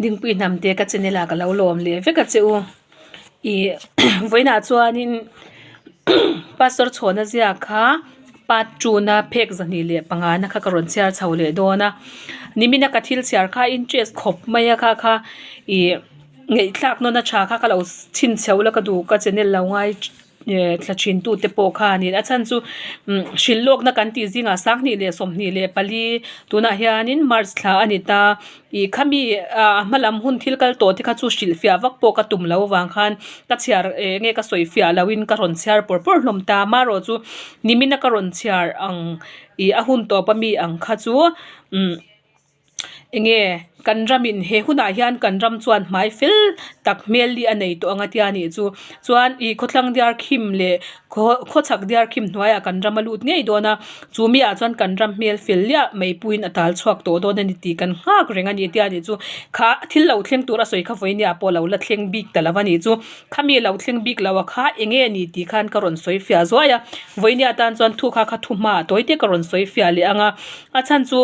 Dingpui hnam te ka channel ah ka lo lawm leh vek a che u ih vawiinah chuanin pastor chhuahna ziak kha part two na phek zahnih leh panga na kha ka rawn chhiar chho leh dawn a nimina ka thil chhiar kha interest khawp mai a kha kha ih ngaihthlak nawn a tha kha ka lo chhinchhiah ula ka duh ka channel lo ngai thla thin tu te pawh khanin a chhan chu umm hrilh lawkna kan tih zingah sanghnih leh 24 tunah hianin march thla a ni ta ih khami ah a hma lam hun thil kal tawh te kha chu hrilh fiah vak pawh ka tum loh avang khan ka chhiar eng nge ka sawi fiah lohin ka rawn chhiar pawr pawr hlawm ta amaherawh chu nimina ka rawn chhiar ang ih a hun tawp ami ang kha chu umm. Enge kan ramin he hunah hian kan ram chuan hmai fel tak hmel hi a nei tawh ang a tia nih chu chuan ih khawthlang diar khim leh khaw khawchhak diar khim hnuaiah kan ram a lut ngei dawn a chu mi ah chuan kan ram hmel fel liah mai puiin a tal chhuak tawh dawn a ni tih kan nghak reng a ni tia nih chu kha thil lo thleng tur a sawi kha vawinia pawh lo la thleng bik ta lo a nih chu khami lo thleng bik lo a kha enge ni tih khan ka rawn sawi fiah zuai a vawinia tan chuan thu kha kha thu hmaah tawi te ka rawn sawi fiah leh ang a a chhan chu.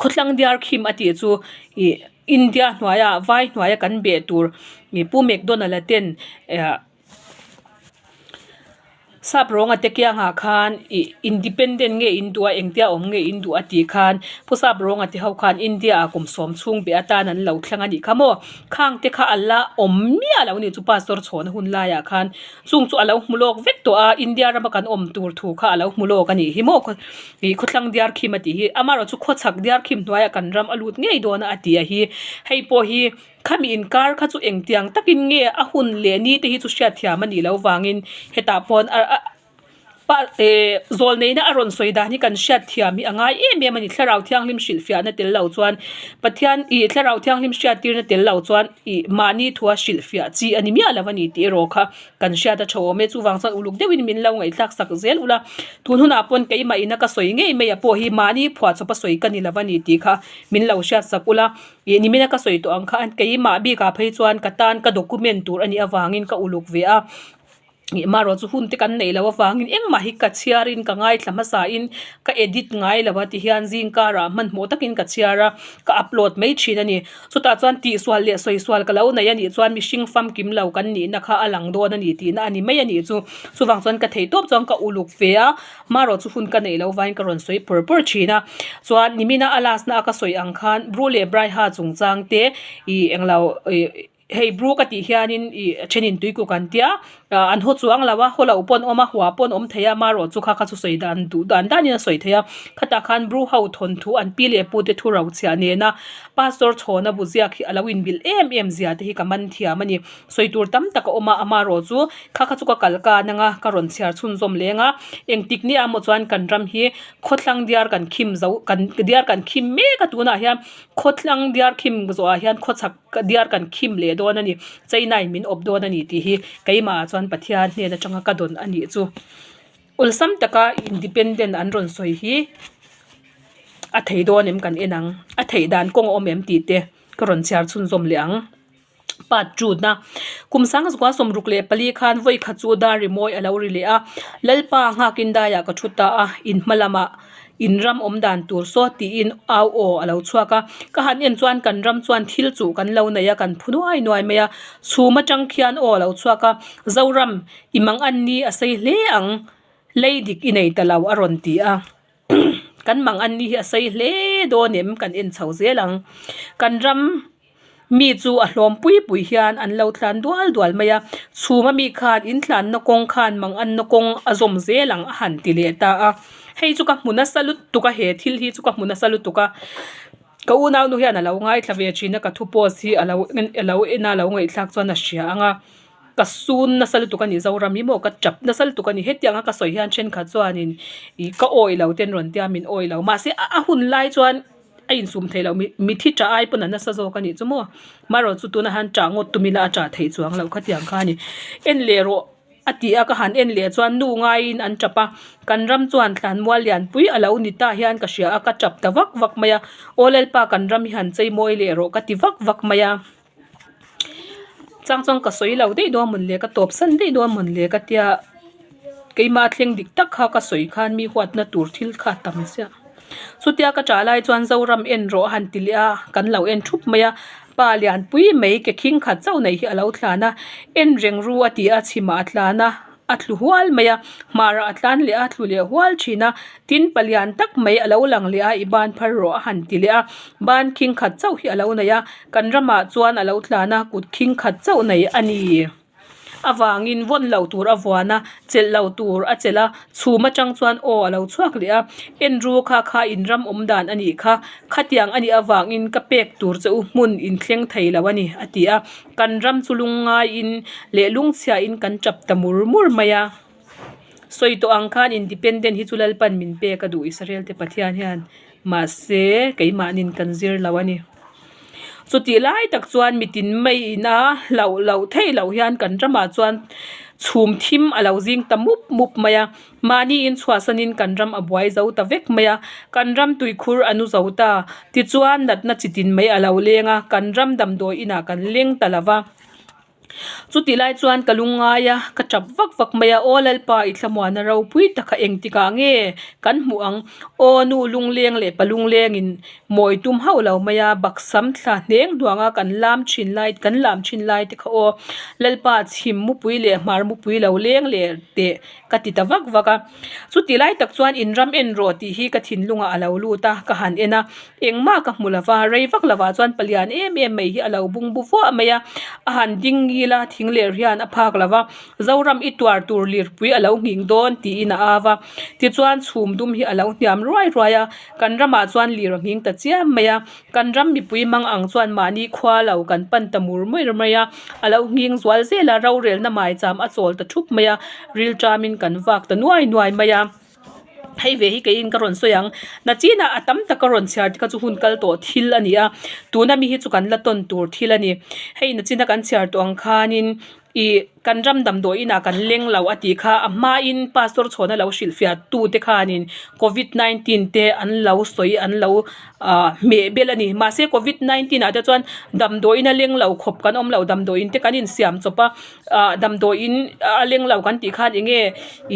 Khawthlang diar khim a tih chu ih India hnuaia vai hnuaia kan beh tur ih Pu McDonald a ten eh sap rawnga te kiangah khan ih independent nge in duh a engtia awm nge in duh a tih khan Pu sap rawnga te ho khan India ah kum sawm chhung beh atan an lo thleng a nih kha maw khang te kha a la awm miah lo a ni chu pastor chhawna hun laiah khan. Chung chu a lo hmu lawk vek tawh a, India rama kan awm tur thu kha a lo hmu lawk a nih hi maw ih khawthlang diar khim a tih hi amaherawhchu khawchhak diar khim hnuaiah kan ram a lut ngei dawn a a ti a hi hei pawh hi khami inkar kha chu engtiang takin nge a hun leh ni te hi chu hriatthiam a nih loh vangin hetah paw'n a a Pa eh zawl neihna a rawn sawi dan hi kan hriat thiam hi a ngai em em a ni. Thlarau Thianghlim hrilhfiahna tel lo chuan Pathian ih Thlarau Thianghlim hriattirna tel lo chuan ih mahni thua hrilhfiah chi a ni miah lo a ni tih erawh kha kan hriat a tha awm e. Chuvang chuan uluk deuhin min lo ngaihthlak sak zel ula, tun hunah pawn keimah ina ka sawi ngei mai a pawh hi mahni phuahchawp a sawi ka ni lo a ni tih kha min lo hriat sak ula. Ih nimina ka sawi tawh ang kha keimah bikah phei chuan ka tan ka document tur a nih avangin ka uluk ve a. Ih marawh chu hun te kan neih loh avangin engmah hi ka chhiarin ka ngaithla hmasa in ka edit ngai lo a ti hian zing karah hmanhmawh takin ka chhiar a ka upload mai thin a ni chutah chuan tihsual leh sawisual ka lo nei a nih chuan mihring famkim lo kan nihna kha a lang dawn a ni tihna a ni mai a nih chu chuvang chuan ka theih tawp chuan ka uluk ve a marawh chu hun ka neih loh vangin ka rawn sawi pawr pawr thin a chuan nimina a last na a ka sawi ang khan Bru leh Braiha chungchang te ih englo ih. Hei bru ka tih hianin ih thenin tuikuk an tia ah an haw chuang lo a haw loh pawh an awm a hua pawh an awm thei a marawh chu kha kha chu sawi dan duh dan danin a sawi thei a khatah khan bru ho thawnthu an pi leh pu te thu ro chhiah nena pastor chhawna bu ziak hi a lo inbilh em em zia te hi ka man thiam a ni sawi tur tam tak a awm a amarawh chu kha kha chu ka kal kan anga ka rawn chhiar chhunzawm leng a engtik ni ah maw chuan kan ram hi khawthlang diar kan khim zo kan diar kan khim mek a tunah hian khawthlang diar khim zawhah hian khawchhak. Ka diar kan khim leh dawn a ni, China in min awp dawn a ni tih hi keimah ah chuan Pathian hnen atanga ka dawn a nih chu. Awlsam taka independent an rawn sawi hi a thei dawn em kan en ang, a theih dan kawng a awm em tih te ka rawn chhiar chhunzawm leh ang. Part two na kum sangzukua 64 khan vawi khat chu dar rimawi a lo ri leh a, Lalpa nghakin daiah ka thu ta a, in hma lamah In ram awm dan tur saw tiin au aw a lo chhuak a, ka han en chuan kan ram chuan thil chuh kan lo nei a, kan phu nuai nuai mai a, chhum atang khian aw a lo chhuak a, Zoram, i mang an ni a sei hle ang, lei dik i nei ta lo a rawn ti a, kan mang an ni hi a sei hle dawn em kan en chho zel ang, kan ram. Mi chu a hlawm pui pui hian an lo tlan dual dual mai a, chhum a mi khan in tlanna kawng khan mang anna kawng a zawm zel ang a han ti leh ta a, hei chu ka hmu nasa lutuk a he thil hi chu ka hmu nasa lutuk a, ka unaunu hian a lo ngaithla ve thin a ka thu post hi a lo a lo en a a lo ngaihthlak chuan a hria ang a, ka sun nasa lutuk a ni Zoram hi maw ka tap nasa lutuk a ni hetiang a ka sawi hian thenkhat chuanin ih ka awih lo te an rawn tia min awih lo mahse a hun lai chuan. A insum thei loh mi thi tah ai pawn a nasa zawk a nih chu maw marawh chu tunah hian tah ngawt tum ila a tah theih chuang loh khatiang kha a ni en leh rawh a ti a ka han en leh chuan nu ngaiin an tap a kan ram chuan thlanmual lianpui a lo ni ta hian ka hria a ka tap ta vak vak mai a aw lalpa kan ram hi han chei mawi leh rawh ka ti vak vak mai a chang chuan ka sawi lo daih dawn mawn le ka tawp san daih dawn mawn le ka tia keimah thleng dik tak kha ka sawi khan mi huatna tur thil kha a tam chiah. Chutia ka ṭah lai chuan Zoram en rawh a han ti leh a, kan lo en ṭhup mai a, pa lianpui mai ke khing khat chauh nei hi a lo tlan a, en reng ru a ti a, chhimah a tlan a, a thlu hual mai a, hmarah a tlan leh a, a thlu leh hual thin a, tin palian tak mai a lo lang leh a, i ban phar rawh a han ti leh a, ban khing khat chauh hi a lo nei a, kan ramah chuan a lo tlan a, kut khing khat chauh nei a ni. Avangin vawn loh tur a vuan a, chelh loh tur a chelh a, chhum atang chuan aw a lo chhuak leh a, en ru kha kha in ram awm dan a nih kha, khatiang a nih avangin ka pek tur che u hmun in thleng thei lo a ni a ti a, kan ram chu lungngaiin leh lungchhiain kan tap ta mur mur mai a. Sawi tawh ang khan independent hi chu Lalpan min pek a duh Israel te Pathian hian mahse keimahnin kan zir lo a ni. Chutih lai tak chuan mitin mai ina hlauh loh theih loh hian kan ramah chuan chhum thim a lo zing ta mup mup mai a, mahni in chhuahsanin kan ram a buai zo ta vek mai a, kan ram tuikhur a nu zo ta. Tichuan natna chitin mai a lo leng a, kan ram damdawi inah kan leng ta lo va. Chutih lai chuan ka lungngai a, ka tap vak vak mai a, Aw Lalpa i thlamuana ropui taka engtikah nge kan hmuh ang? Aw nu lungleng leh pa lunglengin mawi tum hauh lo mai a, baksam thla hneng hnuanga kan lam thin lai kan lam thin lai te kha aw Lalpa chhim mupui leh hmar mupui lo leng leh teh ka ti ta vak vak a. Chutih lai tak chuan in ram en rawh tih hi ka thinlungah a lo lut a, ka han en a, engmah ka hmu lo va, rei vak lovah chuan palian em em mai hi a lo bungbu vuah mai a, a han ding ngil a, thing ler hian a phak lo va, Zoram i tuar tur lirpui a lo nghing dawn tiin a au a, tichuan chhum dum hi a lo hniam ruai ruai a, kan ramah chuan lir a nghing ta chiam mai a. Kan ram mipui mang ang chuan mahni khua lo kan pan ta mur mur mai a, a lo nghing zual zel a, rorelna maicham a chawl ta thup mai a, ril tamin kan vak ta nuai nuai mai a. Hei ve hi keiin ka rawn sawi ang, nachinah a tam tak ka rawn chhiar te kha chu hun kal tawh thil a ni a, tuna mi hi chu kan la tawn tur thil a ni. Hei nachina kan chhiar tawh ang khanin ih kan ram damdawi inah kan leng lo a tih kha a hmain pastor chhuahna lo hrilhfiah tute khanin covid 19 te an lo sawi an lo ah hmeh bel a ni mahse covid 19 ah te chuan damdawi in a leng lo khawp kan awm lo damdawi in te kan insiam chawp a ah damdawi in a leng lo kan tih khan eng nge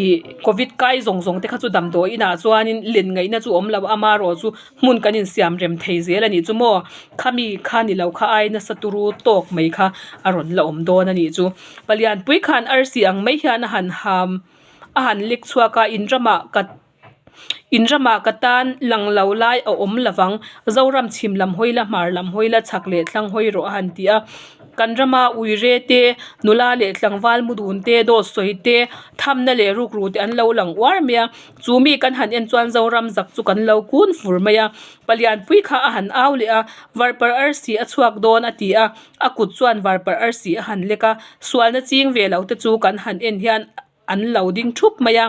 ih covid kai zawng zawng te kha chu damdawi inah chuanin len ngaihna chu awm lo amaherawhchu chu hmun kan insiam rem thei zel a nih chu maw khami kha ni lo kha ai nasa turu tawk mai kha a rawn la awm dawn a nih chu palianpui khan arsi ang mai hian a han ham a han lek chhuak a in ramah ka in ramah ka tan lang lo lai a awm lo vang Zoram chhim lam hawi la hmar lam hawi la chhak leh thlang hawi rawh a han ti a kan rama uire te nula leh tlangval mu dun te dawt sawi te thamna leh rukru te an lo lang uar mai a. Chu mi kan han en chuan Zoram zak chu kan lo kun fur mai a, palianpui kha a han au leh a, varparh arsi a chhuak dawn a ti a, a kut chuan varparh arsi a han lek a, sualna ching ve lo te chu kan han en hian an lo ding thup mai a.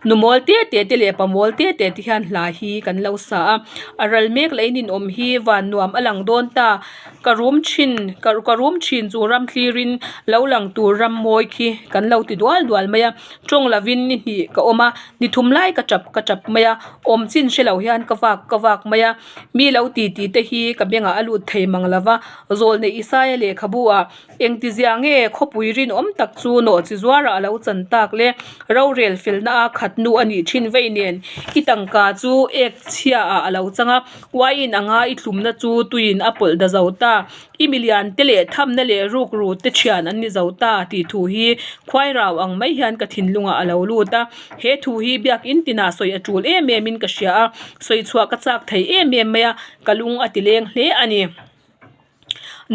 Nu mawl te te te leh pa mawl te te te hian hla hi kan lo sa a, a ral mek leh in inawm hi van nuam a lang dawn ta. Ka rum thin ka ka rum thin chu ram thlirin lo lang tur ram mawi khi kan lo ti dual dual mai a tawng lovin ni hnih ka awm a ni thum lai ka tap ka tap mai a awm chin hre lo hian ka vak ka vak mai a mi lo ti tih te hi ka bengah a lut thei mang lo va zawlnei Isaia lehkhabu ah engtizia nge khawpui rinawm tak chu nawh chi zuarah a lo chan tak le rorel felna a khat nu a nih thin vei nen i tangka chu ek chhia ah a lo chang a. Uaiin anga i thlumna chu tuiin a pawlh da zo ta. I milian te leh thamna leh rukru te thian an ni zo ta tih thu hi khuairau ang mai hian ka thinlungah a lo lut a. He thu hi biakin tinah sawi a tul em em in ka hria a, sawi chhuah ka chak thei em em mai a, ka lung a ti leng hle a ni.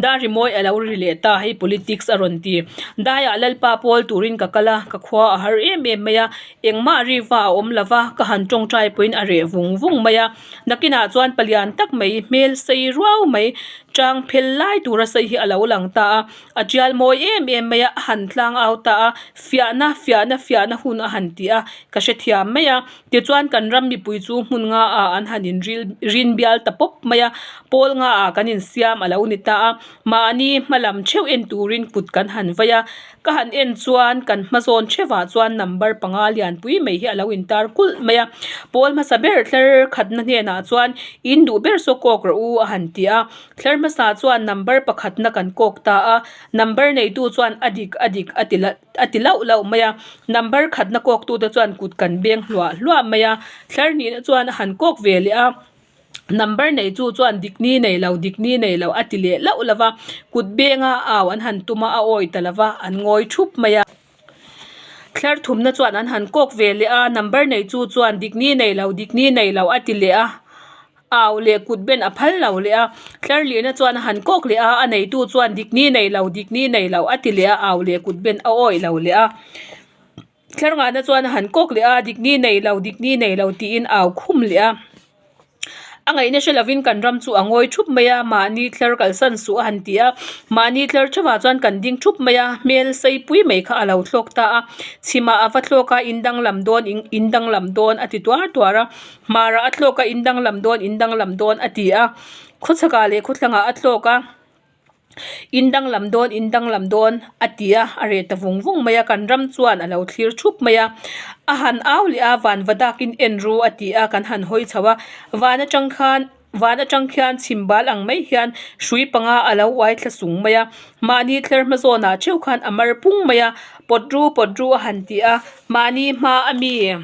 Dar rimawi a lo ri leh ta, hei politics a rawn ti. Daiah Lalpa pawl turin ka kal a, ka khua a har em em mai a, engmah riva a awm lo va, ka han tawngtai pawhin a reh vung vung mai a. Nakinah chuan palian tak mai, hmel sei ruau mai, chang phel lai tura sei hi a lo lang ta a, a tial mawi em em mai a, a han tlang au ta a, fiahna, fiahna, fiahna hun a han ti a, ka hrethiam mai a. Tichuan kan ram mipui chu hmun nga ah an han in ril rin bial ta pawp mai a, pawl nga ah kan insiam a lo ni ta a. Mahni hma lam theuh en turin kut kan han vai a, ka han en chuan kan hma zawn theuhah chuan number panga lianpui mai hi a lo intar kulh mai a. Pawl hmasa ber thler khatna hnenah chuan in duh ber saw kawk rawh u a han ti a, thler hmasa chuan number pakhatna kan kawk ta a, number neitu chuan a dik a dik a ti la a ti lauh lauh mai a, number khatna kawk tute chuan kut kan beng hluah hluah mai a, thler hnihna chuan a han kawk ve leh a. Number nei chu chuan dik ni nei lo dik ni nei lo a ti leh lauh lo va, kut benga au an han tum a, a awi ta lo va, an ngawi thup mai a. Thler thumna chuan an han kawk ve leh a, number nei chu chuan dik ni nei lo dik ni nei lo a ti leh a, au leh kut ben a phal lo leh a. Thler lihna chuan a han kawk leh a, a neitu chuan dik ni nei lo dik ni nei lo a ti leh a, au leh kut ben a awi lo leh a. Thler ngahna chuan a han kawk leh a, dik ni nei lo, dik ni nei lo tiin au khum leh a. A ngaihna hre lovin kan ram chu a ngawi thup mai a, mahni thler kalsan suh a han ti a. Mahni thler theuhah chuan kan ding thup mai a, hmel sei pui mai kha a lo thlawk ta a. Chhimah a va thlawk a, in danglam dawn, in danglam dawn a ti tuar tuar a. Hmarah a thlawk a, in danglam dawn, in danglam dawn a ti a. Khawchhakah leh khawthlangah a thlawk a. In danglam dawn, in danglam dawn a ti a, a reh ta vung vung mai a, kan ram chuan a lo thlir thup mai a, a han au leh a, van va dakin en ru a ti a, kan han hawi chho a, van atang khan van atang khian chhim bal ang mai hian hrui panga a lo uai thla sung mai a, mahni thler hma zawnah theuh khan a mar pung mai a, pawt ru pawt ru a han ti a, mahni hma a mi.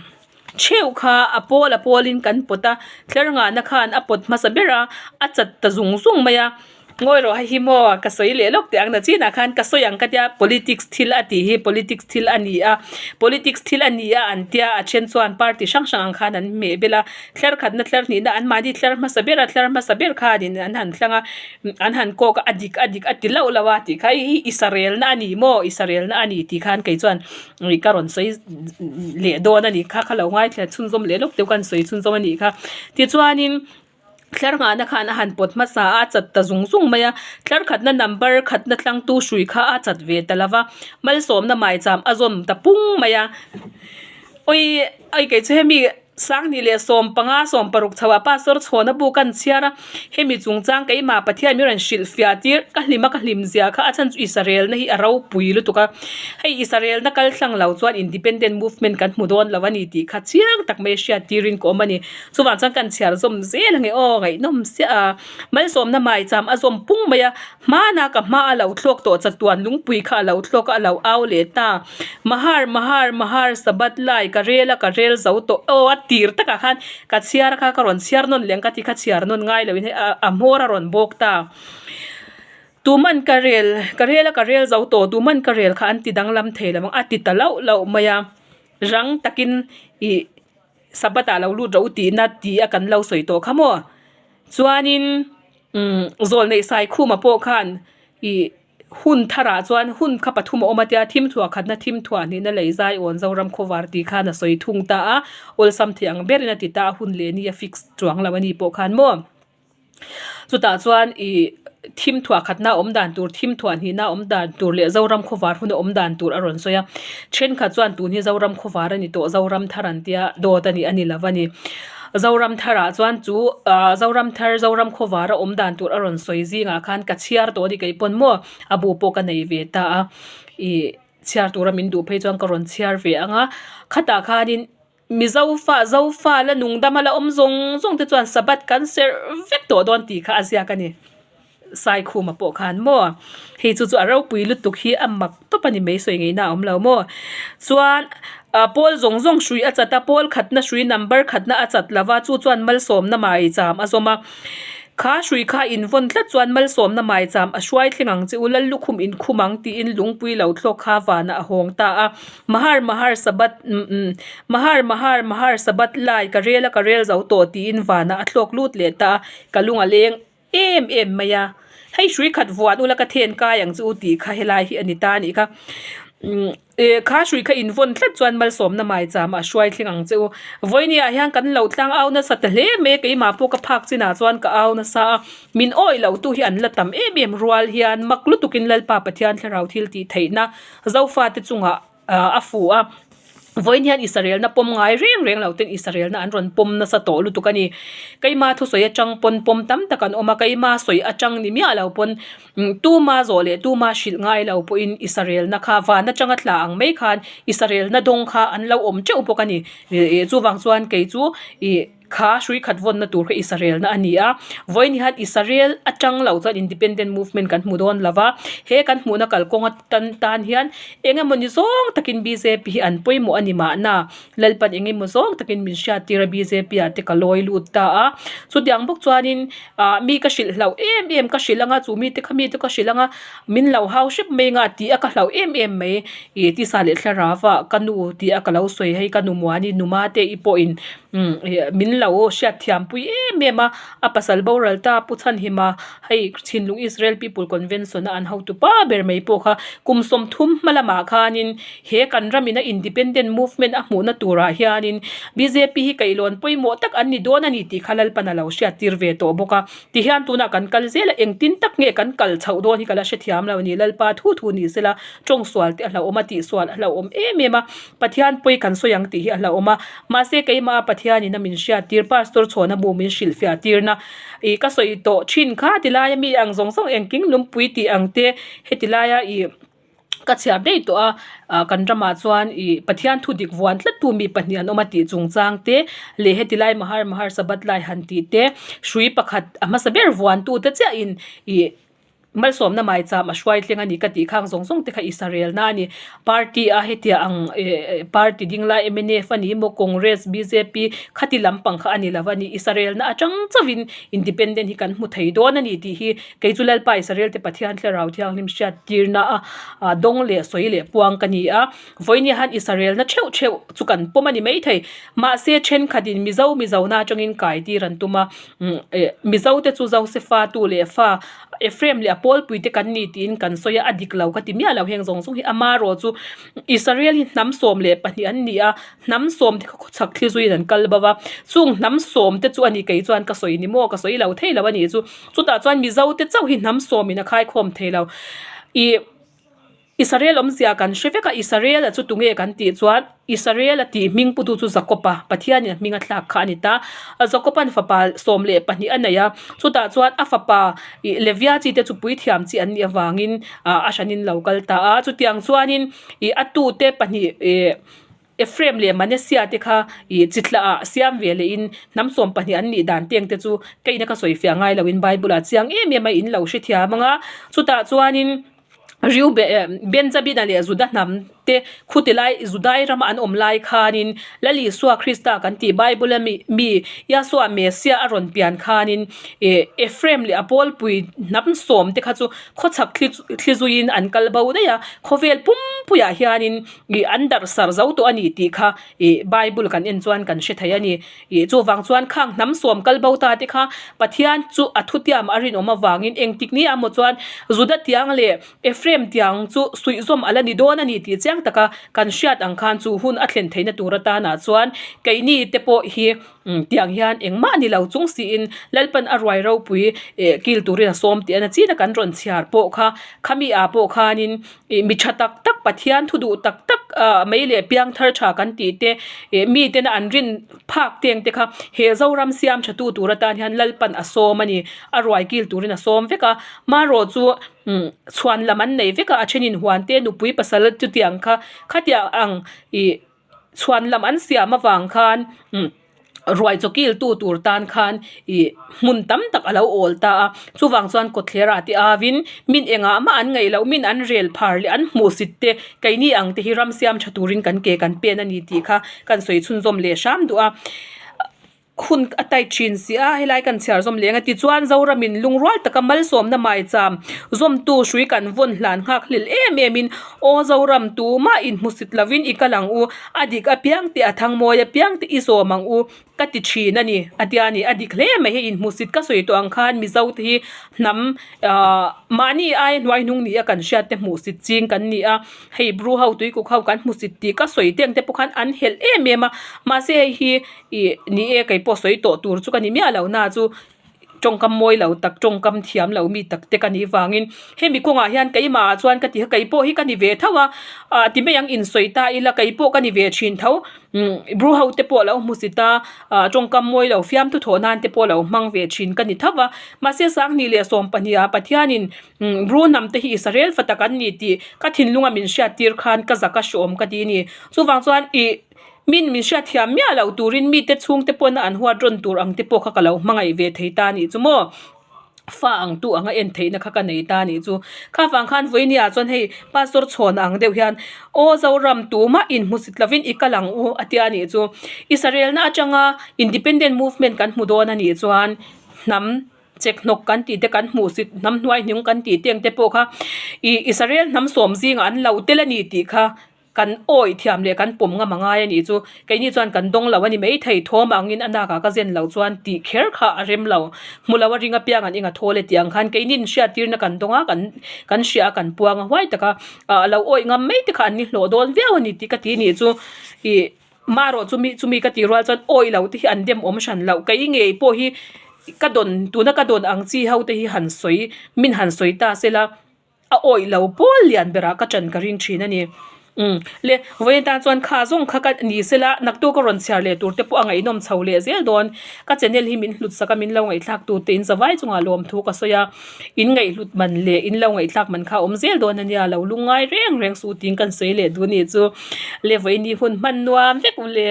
Theuh kha a pawl a pawlin kan pawt a, thler ngahna khan a pawt hmasa ber a, a chat ta zung zung mai a. Ngawi rawh hei hi maw ka sawi leh lawk teh ang na chinah khan ka sawi ang ka tia politics thil a tih hi politics thil a ni a, politics thil a ni a an tia a then chuan party hrang hrang ang khan an hmeh bel a, thler khatna thler hnihna an mahni thler hmasa ber a thler hmasa ber khanin an han thlang a, an han kawk a a dik a dik a ti lauh lauh a tih kha hei hi i sarelna a ni maw i sarelna a ni tih khan kei chuan. Ih ka rawn sawi leh dawn a ni kha ka lo ngaithla chhunzawm leh lawk deuh khan sawi chhunzawm a nih kha tichuanin thler nghahna khan a han pawt hmasa a a chat ta zung zung mai a thler khatna number khatna tlangtu hrui kha a chat ve ta lo va malsawmna maicham a zawm ta pung mai a awi awi kei chu hemi. Sanghnih leh 15, 16 chhoah Pastor Chhawna bu kan chhiar a, hemi chungchang keimah Pathian min rawn hrilh fiah tir, ka hlim a ka hlim zia kha a chhan chu Israelna hi a ropui lutuk a, hei Israelna kal thlang lo chuan Independent Movement kan hmu dawn lo a ni tih kha chiang tak mai hriat tirin ka awm a ni. Chuvang chuan kan chhiar zawm zel ange aw, ngaihnawm siah a, malsawmna maicham a zawm pung mai a, hmana ka hma a lo thlawk tawh chatuan lungpui kha a lo thlawk a, a lo au leh ta. Mahar mahar mahar sabat lai ka rel a ka rel zo tawh aw a tir takah khan ka chhiar kha ka rawn chhiar nawn leh ang ka ti kha chhiar nawn ngai loin hei a hmawr a rawn bawk ta tuman ka rel ka rel a ka rel zo tawh tuman ka rel kha an ti danglam thei lo ang a ti ta lauh lauh mai a rang takin ih sabat ah lo lut rawh u tihna ti a kan lo sawi tawh kha maw chuanin umm zawlneih saikhuma pawh khan ih. Hun tharah chuan hun kha pathum a awm a tia, thim thuah khatna thim thuah hnihna lei zai awn Zoram khawvar tih khan a sawi thung ta a, awlsam thei ang berin a ti ta a, hun leh ni a fix chuang lo a ni pawh khan maw. Chutah chuan ih thim thuah khatna a awm dan tur, thim thuah hnihna a awm dan tur leh Zoram khawvar hun a awm dan tur a rawn sawi a. Thenkhat chuan tun hi Zoram khawvar a ni tawh, Zoram thar an tia, dawt a ni a ni lo a ni. Zoram tharah chuan chu ah Zoram thar Zoram khawvar a awm dan tur a rawn sawi zingah khan ka chhiar tawh a ni kei pawn maw a bu pawh ka nei ve ta a ih chhiar tura min duh phei chuan ka rawn chhiar ve ang a khatah khanin Mizo fa Zofa la nung dama la awm zawng zawng te chuan Sabbath kan serh vek tawh dawn tih kha a ziak a ni. Saikhuma pawh khan maw hei chu chu a ropui lutuk hi a mak tawp a ni mai sawi ngaihna a awm lo maw chuan ah pawl zawng zawng hrui a chat a pawl khatna hrui number khatna a chat lova chu chuan malsawmna maicham a zawm a kha hrui kha invawn tlat chuan malsawmna maicham a hruai thleng ang che u Lallukhum inkhum ang tiin lungpui lo thlawk kha vanah a hawng ta a Mahar mahar Sabbath umm Mahar mahar mahar Sabbath lai ka rel a ka rel zo tawh tiin vanah a thlawk lut leh ta a ka lung a leng. Em em mai a, hei hrui khat vuan ula ka then kai ang chu tih kha helai hi a ni ta a nih kha. Umm eh kha hrui kha invawn tlat chuan malsawmna maicham a hruai thleng ang che u. Vawinia hian kan lo tlang au nasa ta hle mai a, keimah pawh ka phak chinah chuan ka au nasa a, min awih loh tu hi an la tam em em rual hian mak lutukin Lalpa Pathian thlarau thil tih theihna Zofate chungah ah a fu a. Vawiin hian Israelna pawm ngai reng reng lo ten Israelna an rawn pawm nasa tawh lutuk a ni. Keima thusawi atang pawn pawm tam tak an awm a, keima sawi atang ni miah lo pawn tuma zawh leh tuma hrilh ngai lo pawhin Israelna kha van atanga tla ang mai khan Israelna dawng kha an lo awm teuh bawk a ni. Chuvang chuan kei chu ih Kha hrui khat vawnna tur kha Israelna a ni a, vawiin hian Israel atang lo chuan Independent Movement kan hmu dawn lo va, he kan hmuhna kalkawng atan tan hian eng emawni zawng takin bjp hi an pawimawh a ni mahna, Lalpan eng emaw zawng takin min hriattir a bjp ah te ka lawi lut ta a, chutiang bawk chuanin ah mi ka hrilh hlauh em em ka hrilh anga chu mite kha mite ka hrilh anga min lo hau hrep mai anga tih a ka hlauh em em mai ih tisa leh thlarau ah ka nu tih a ka lo sawi hei ka nu muani numa te i pawhin Umm min lo hriat thiam pui em em a, a pasal boral ta Pu Chhanhima hei Chhinlung Israel People Convention a an hotu pa ber mai pawh kha kum 30 hma lamah khanin he kan ramina Independent Movement a hmuhna turah hianin bjp hi kaihlawn pawimawh tak an ni dawn a ni tih kha Lalpan a lo hriat tir ve tawh bawk a. Tihian tunah kan kal zel a, engtin tak nge kan kal chhoh dawn hi ka la hrethiam lo a ni. Lalpa thu thu ni sela tawng sual te a hlauhawm a, tihsual a hlauhawm em em a, Pathian pawi kan sawi ang tih hi a hlauhawm a, mahse keimah a Pathianin a min hriattir, Pastor chhuahna bu min hrilhfiah tirna ih ka sawi tawh thin kha tilaia mi ang zawng zawng engkim lungpui tih ang te heti laia ih ka chhiar daih tawh a, ah kan ramah chuan ih Pathian thu dik vuan tlat tu mi pahnih an awm a tih chungchang te leh heti lai Mahar Mahar Sabbath lai han tih te hrui pakhat a hmasa ber vuan tu te chiahin ih Malsawmna maicham a hruai thleng a ni ka tih khang zawng zawng te kha Israelna a ni. Party a hetia ang eh party ding lai mnf a ni emaw Congress, bjp khati lampang kha a ni lo a ni. Israelna atang chauhin independent hi kan hmu thei dawn a ni tih hi kei chu Lalpa Israel te Pathian Thlarau Thianghlim hriat tirna a dawng leh sawi leh puang ka ni a. Vawinia han Israelna theuh theuh chu kan pawm a ni maithei. Mahse thenkhatin Mizo Mizona atangin kai tir an tum a. Mizo te chu Josefa tu leh fa Ephraim leh a pawlpui te kan ni tiin kan sawi a, a dik lo ka ti miah lo heng zawng zawng hi amarawh chu Israel hi hnam 12 an ni a, hnam sawm te kha khawchhak thli zuiin an kal bo va, chung hnam sawm te chu a ni kei chuan ka sawi ni maw ka sawi lo thei lo a nih chu, chutah chuan Mizo te chauh hi hnam sawmin a khaikhawm thei lo ih. Israel awmzia kan hre vek a, Israel-a chu tunge kan tih chuan Israel-a tih hming putu chu Jakob-a, Pathianin a hming a thlak kha a ni ta. Jakob-a'n fapa 12 a nei a, chutah chuan a fapa ih Levia chi te chu puithiam chi an nih avangin ah a hranin lo kal ta a, chutiang chuanin ih a tute pahnih ih Ephraim leh Manasseh te kha ih chi thlah ah siam ve leh in hnam 12 an nih dan teng te chu keina ka sawi fiah ngai lo in Bible ah chiang em em a in lo hrethiam ang a, chutah chuanin. Reuben Benjamina leh Juda hnam te khuti lai Judai rama an awm lai khanin Lal Isua Krista kan tih Bible a mi mi Yahshua Messiah a rawn pian khanin eh Ephraim leh a pawlpui hnam sawm te kha chu khawchhak thli thli zuiin an kal bo daih a, khawvel pumpuiah hianin ih an darh sar zo tawh a ni tih kha ih Bible kan en chuan kan hre thei a ni. Ih chuvang chuan khang hnam sawm kal bo ta te kha Pathian chu a thutiam a rinawm avangin engtik ni emaw chuan Juda tiang leh Ephraim tiang chu suihzawm a la ni dawn a ni tih chiang taka kan hriat ang khan chu hun a thlen theihna tur atana chuan keini te pawh hi tiang hian engmah ni lo chung siin Lalpan a ruai ropui eh kil turin a sawm tih a na china kan rawn chhiar pawh kha khami ah pawh khanin Ih mi tha tak tak Pathian thu duh tak tak ah mei leh piang thar tha kan tih te ih mi tena an rin phak teng te kha he Zoram siam tha tu tur atan hian Lalpan a sawm a ni a ruai kil turin a sawm vek a marawh chu umm chhuan lam an nei vek a a thenin huan te nupui pasal chutiang kha khatiang ang ih. Chhuan lam an siam avang khan umm ruai chaw kil tu tur tan khan ih hmun tam tak a lo awl ta a chuvang chuan kawtthler ah te au in min engah mah an ngaih loh min an rel phar leh an hmuhsit te keini ang te hi ram siam tha turin kan ke kan pen a ni tih kha kan sawi chhunzawm leh hram duh a. Hun a tight thin si a, helai kan chhiar zawm leng a tichuan Zoramin lungrual taka malsawmna maicham zawmtu hrui kan vawn hlan nghak hlel em em in aw Zoram tumah inhmusit lovin i kal ang u, a dik apiang te a thangmawi apiang te i zawm ang u ka ti thin a ni a tia ni a dik hle mai hei inhmusit ka sawi tawh ang khan Mizo te hi hnam ahh mahni aia hnuai hnung ni a kan hriat te hmuhsit ching kan ni a hei Bru ho tuikuk ho kan hmusit tih ka sawi teng te pawh khan an helh em em a mahse hei hi Ih ni e kei pawh sawi tawh tur chu ka ni miah lo na chu Tawngkam mawi lo tak, tawngkam thiam lo mi tak te ka nih vangin hemi kawngah hian keimah ah chuan ka ti kha keipawh hi ka ni ve tho a, ah ti mai ang insawi ta ila keipawh ka ni ve thin tho. Umm Bru ho te pawh lo hmusit a, ah tawngkam mawi lo fiamthu thawh nan te pawh lo hmang ve thin ka ni tho va. Mahse Sanghnih leh Sawmpahnih ah Pathianin umm Bru hnam te hi Israel fa tak an ni tih ka thinlunga min hriattir khan ka zak a hreawm ka ti a ni. Chuvang chuan ih min min hriatthiam miah loh turin mite chhungte pawhna an huat rawn tur ang te pawh kha ka lo hmangaih ve thei ta a nih chu maw. Fa ang tu anga en theihna kha ka nei ta a nih chu. Kha vang khan vawinia chuan hei pastor chhawn ang deuh hian aw Zoram tumah inhmusit lovin i kal ang u a tia a nih chu. Israelna atanga independent movement kan hmu dawn a nih chuan hnam chek hnawk kan tih te kan hmuhsit hnam hnuai hnung kan tih te ang te pawh kha ih Israel hnam sawm zingah an lo tel a ni tih kha Kan awih thiam leh kan pawm ngam a ngai a nih chu. Keini chuan kan dawng lo a ni mai thei. Thawm angin a nakah ka zen loh chuan tih kher kha a rem lo. Hmu lo a ring apiang an inga thawl e tih ang khan keini inhriattirna kan dawng a, kan kan hria a, kan puang a huai taka ah lo awih ngam mai te kha an ni hlawh dawn viau a ni tih ka ti nih chu. Ih marawh chumi chumi ka tih rual chuan awih lo te hi an dem awm hran loh. Kei ngei pawh hi ka dawn tuna ka dawn ang chi ho te hi han sawi min han sawi ta se la. A awih lo pawl lian berah ka ṭan ka ring ṭhin a ni. Umm le, vawiin tan chuan kha zawng kha ka ni sela, naktuk a rawn chhiar leh tur te pawh a ngaihnawm chho leh zel dawn. Ka channel hi min hlut sak a, min lo ngaihthlak tur te in zavai chungah lawmthu ka sawi a, in ngaihhlut man leh in lo ngaihthlak man kha a awm zel dawn a nia, lo lungngai reng reng suh tiin kan sawi leh duh a nih chu. Le, vawiin ni hun hman nuam vek u le.